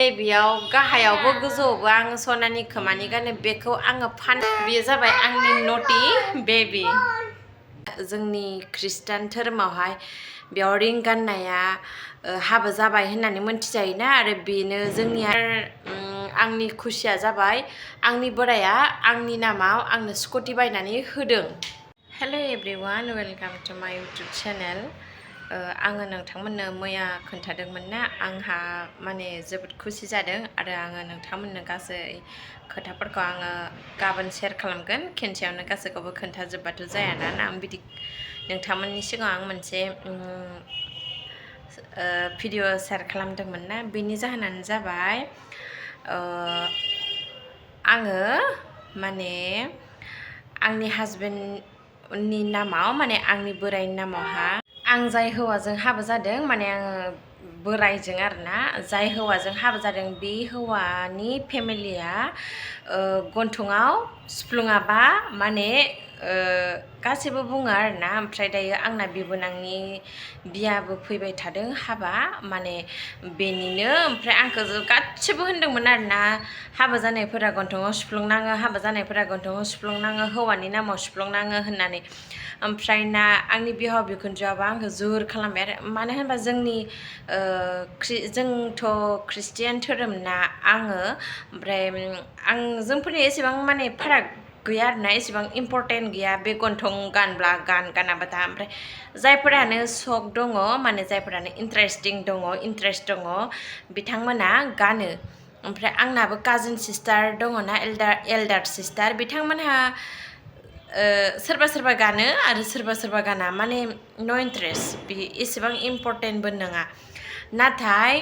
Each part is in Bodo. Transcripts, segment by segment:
बेयाव गाहायावबो गोजौआवबो आं सनानि खोमानि गानो बेखौ आङो बेयो जाबाय आंनि नटी बेबी जोंनि खृष्टान धोरोमावहाय बेयाव रिं गाननाया हाबा जाबाय होननानै मोनथिजायोना आरो बेनो जोंनिया आंनि खुसिया जाबाय आंनि बोराया आंनि नामाव आंनो स्कुटि बायनानै होदों। हेलो एभ्रिवान वेलकाम टु माय इउटुब चेनेल। आङो नोंथांमोननो मैया खोन्थादोंमोन ना आंहा माने जोबोद खुसि जादों आरो आङो नोंथांमोननो गासै खोथाफोरखौ आङो गाबोन शेयार खालामगोन। खेनसेयावनो गासैखौबो खोन्थाजोब्बाथ' जायाना आं बिदि नोंथांमोननि सिगाङाव आं मोनसे भिडिअ शेयार खालामदोंमोन ना बेनि जाहोनानो जाबाय आङो माने आंनि हाजबेन्डनि नामाव माने आंनि बोराइनि नामावहा आं जाय हौवाजों हाबा जादों माने आङो बोराइजों आरोना जाय हौवाजों हाबा जादों बे हौवानि फेमिलिया गन्थङाव सुफ्लुङाबा माने गासैबो बुङो आरोना। ओमफ्राय दायो आंना बिबोनांनि बियाबो फैबाय थादों हाबा माने बेनिनो ओमफ्राय आंखौ गासिबो होनदोंमोन आरोना हाबा जानायफोरा गन्थङाव सुफ्लुंनाङो हाबा जानायफोरा गन्थङाव सुफ्लुंनाङो हौवानि नामाव सुफ्लुंनाङो होननानै। ओमफ्राय ना आंनि बिहाव बिखुनजोआबो आंखौ जुर खालामबाय आरो मानो होनबा जोंथ' खृष्टियान धोरोम ना आङो ओमफ्राय जोंफोरनि एसेबां माने फाराग गैया आरोना एसेबां इम्परटेन्ट गैया बे गन्थं गानब्ला गानाबाथा। ओमफ्राय जायफोरानो सक दङ माने जायफोरानो इन्ट्रेस्ट दङ बिथांमोना गानो। ओमफ्राय आंनाबो काजिन सिस्टार दङ ना एल्डार सिस्टार बिथांमोनहा सोरबा सोरबा गानो आरो सोरबा सोरबा गाना माने नो इन्ट्रेस्ट बे एसेबां इम्परटेन्टबो नङा। नाथाय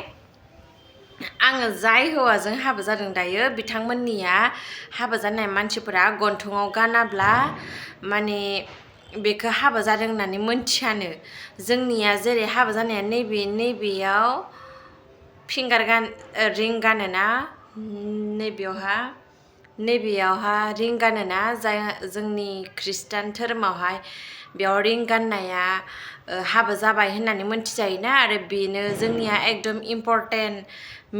आङो जाय हौवाजों हाबा जादों दायो बिथांमोननिया हाबा जानाय मानसिफोरा गन्थङाव गानाब्ला माने बेखौ हाबा जादों होननानै मोनथियानो। जोंनिया जेरै हाबा जानाया नैबेयाव रिं गानोना नैबेयावहा रिं गानोना जाय जोंनि खृष्टान धोरोमावहाय बेयाव रिं गाननाया हाबा जाबाय होननानै मोनथिजायोना आरो बेनो जोंनिया एकदम इम्परटेन्ट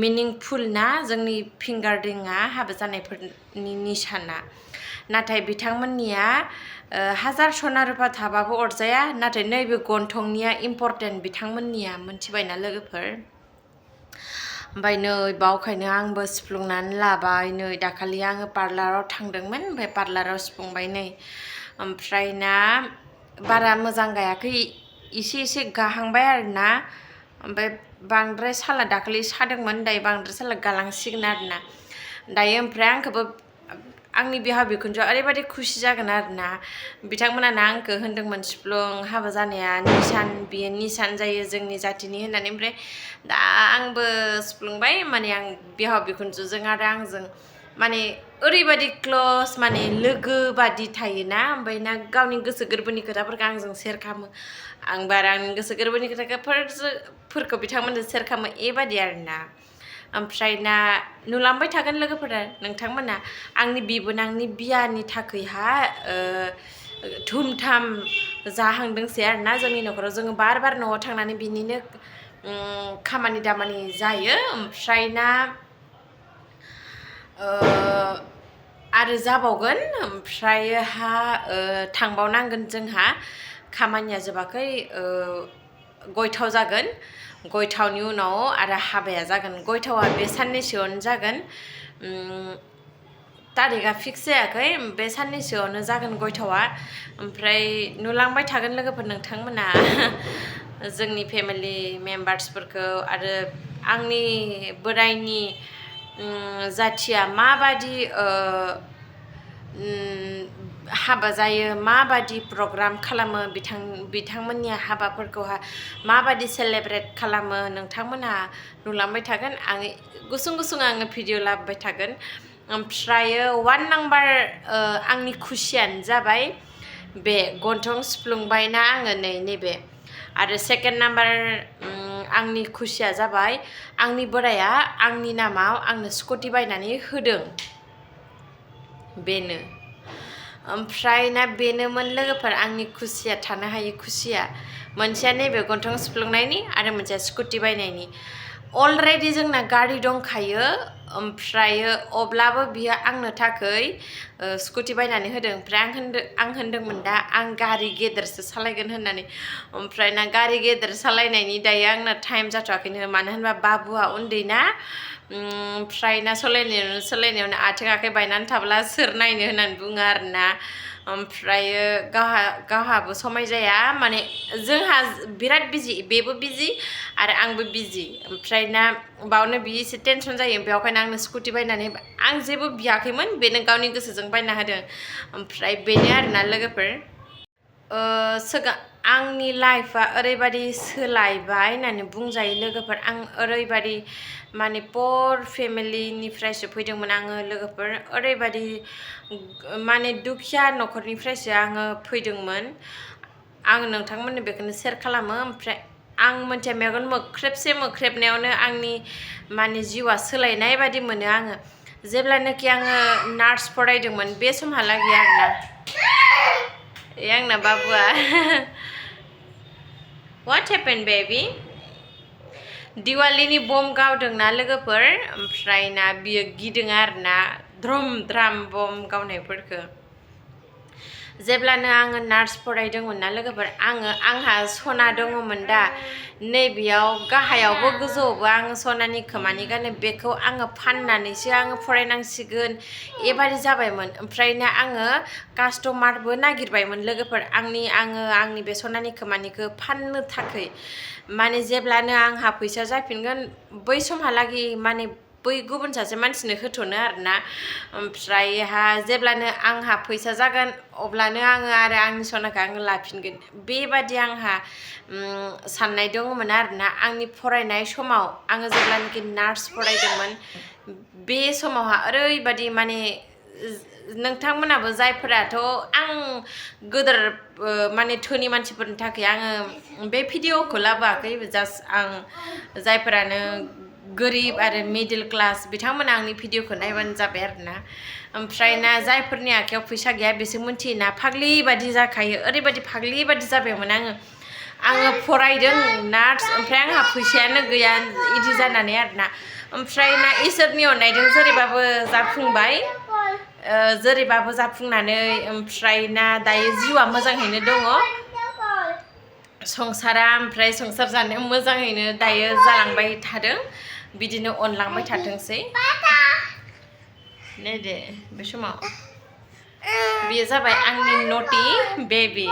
मिनिंफुल ना जोंनि फिंगार रिंआ हाबा जानायफोरनि निसाना। नाथाय बिथांमोननिया हाजार सना रुफा थाबाबो अरजाया नाथाय नैबे गन्थंनिया इम्परटेन्ट बिथांमोननिया मोनथिबायना लोगोफोर। ओमफ्राय नै बावखायनो आंबो सुफ्लुंनानै लाबाय नै दाखालि आङो पार्लाराव थांदोंमोन ओमफ्राय पार्लाराव सुफ्लुंबाय नै ओमफ्राय ना बारा मोजां गायाखै एसे गाहांबाय आरोना। ओमफ्राय बांद्राय साला दाखालि सादोंमोन दायो बांद्राय साला गालांसिगोन आरोना दायो। ओमफ्राय आंखौबो आंनि बिहाव बिखुनजोआ ओरैबायदि खुसि जागोन आरोना बिथांमोनानो आंखौ होनदोंमोन सुफ्लुं हाबा जानाया बियो निसान जायो जोंनि जातिनि होननानै। ओमफ्राय दा आंबो सुफ्लुंबाय माने आं बिहाव बिखुनजोजों आरो आंजों माने ओरैबायदि क्लस माने लोगो बादि थायोना। ओमफ्राय ना गावनि गोसो गोरबोनि खोथाफोरखौ आंजों शेयार खालामो आंबो आरो आंनि गोसो गोरबोनि खोथाफोरखौ बिथांमोनजों शेयार खालामो बेबायदि आरोना। ओमफ्राय ना नुलांबाय थागोन लोगोफोरा नोंथांमोना आंनि बिबोनांनि बियानि थाखैहा धुमधाम जाहांदोंसै आरोना जोंनि न'खराव जोङो बार न'आव थांनानै बिनिनो खामानि दामानि जायो। ओमफ्राय ना आरो जाबावगोन ओमफ्रायहा थांबावनांगोन जोंहा खामानिया जोबाखै गयथाव जागोन गयथावनि उनाव आरो हाबाया जागोन। गयथावा बे साननैसोआवनो जागोन तारिखआ फिक्स जायाखै बे साननैसोआवनो जागोन गयथावा। ओमफ्राय नुलांबाय थागोन लोगोफोर नोंथांमोना जोंनि फेमिलि मेम्बार्सफोरखौ आरो आंनि बोराइनि जाथिया माबादि हाबा जायो माबादि प्रग्राम खालामो बिथांमोननि हाबाफोरखौहाय माबादि सेलेब्रेट खालामो नोंथांमोनहा नुलांबाय थागोन। आं गुसुं आङो भिडिअ लाबोबाय थागोन। ओमफ्रायो 1 नाम्बार आंनि खुसियानो जाबाय बे गन्थं सुफ्लुंबायना आङो नैबे आरो 2nd नाम्बार आंनि खुसिया जाबाय आंनि बोराया आंनि नामाव आंनो स्कुटि बायनानै होदों बेनो। ओमफ्राय ना बेनोमोन लोगोफोर आंनि खुसिया थानो हायै खुसिया मोनसेया नैबे गन्थं सुफ्लुंनायनि आरो मोनसेया स्कुटि बायनायनि। अलरेडि जोंना गारि दंखायो ओमफ्रायो अब्लाबो बियो आंनो थाखाय स्कुटि बायनानै होदों ओमफ्राय आं होनदोंमोन दा आं गारि गेदेरसो सालायगोन होननानै ओमफ्राय ना गारि गेदेर सालायनायनि दायो आंना टाइम जाथ'वाखैनो मानो होनबा बाबुआ उन्दै ना ओमफ्राय ना सालायनायावनो आथिं आखाइ बायनानै थाब्ला सोर नायनो होननानै बुङो आरोना ओमफ्रायो गावहाबो समाय जाया माने जोंहा बिराद बिजि बेबो बिजि आरो आंबो बिजि ओमफ्राय ना बावनो बियो एसे टेनसन जायो बेवहायनो आंनो स्कुटि बायनानै आं जेबो बियाखैमोन बेनो गावनि गोसोजों बायना होदों ओमफ्राय बेनो आरोना लोगोफोर आंनि लाइफआ ओरैबायदि सोलायबाय होननानै बुंजायो लोगोफोर आं ओरैबायदि माने पुर फेमिलिनिफ्रायसो फैदोंमोन आङो लोगोफोर ओरैबायदि माने दुखिया न'खरनिफ्रायसो आङो फैदोंमोन आं नोंथांमोननो बेखौनो शेयार खालामो ओमफ्राय आं मोनसे मेगन मोख्रेबनायावनो आंनि माने जिउआ सोलायनाय बायदि मोनो आङो जेब्लानाखि आङो नार्स फरायदोंमोन बे समहालागै आरोना आंना बाबुआ What happened baby? दिवालीनि बम गावदोंना लोगोफोर ओमफ्राय ना बियो गिदों आरोना द्रम द्राम बम गावनायफोरखौ जेब्लानो आङो नार्स फरायदोंमोन ना लोगोफोर आंहा सना दङमोन दा नैबेयाव गाहायावबो गोजौआवबो आङो सनानि खोमानि गानो बेखौ आङो फाननानैसो आङो फरायनांसिगोन एबादि जाबायमोन ओमफ्राय ना आङो कास्टमारबो नागिरबायमोन लोगोफोर आंनि बे सनानि खोमानिखौ फाननो थाखाय माने जेब्लानो आंहा फैसा जाफिनगोन बै समहालागै माने बै गुबुन सासे मानसिनो होथ'नो आरोना ओमफ्रायहा जेब्लानो आंहा फैसा जागोन अब्लानो आङो आरो आंनि सनाखौ आङो लाफिनगोन बेबादि आंहा साननाय दङमोन आरोना आंनि फरायनाय समाव आङो जेब्लानाखि नार्स फरायदोंमोन बे समावहा ओरैबादि माने नोंथांमोनाबो जायफोराथ' आं गोदोर माने धोनि मानसिफोरनि थाखाय आङो बे भिडिअखौ लाबोआखै जास्ट आं जायफोरानो गोरिब आरो मिडिल क्लास बिथांमोना आंनि भिडिअखौ नायबानो जाबाय आरोना ओमफ्राय ना जायफोरनि आखायाव फैसा गैया बिसोर मिथियोना फाग्लि बादि जाखायो ओरैबादि फाग्लि बादि जाबायमोन आङो फरायदों नार्स ओमफ्राय आंहा फैसायानो गैया इदि जानानै आरोना ओमफ्राय ना इसोरनि अननायजों जेरैबाबो जाफुंनानै ओमफ्राय ना दायो जिउआ मोजाङैनो दङ संसारा ओमफ्राय संसार जानायाव मोजाङैनो दायो जालांबाय थादों बिदिनो अनलांबाय थाथोंसै नै दे बे समाव बेयो जाबाय आंनि नटी बेबी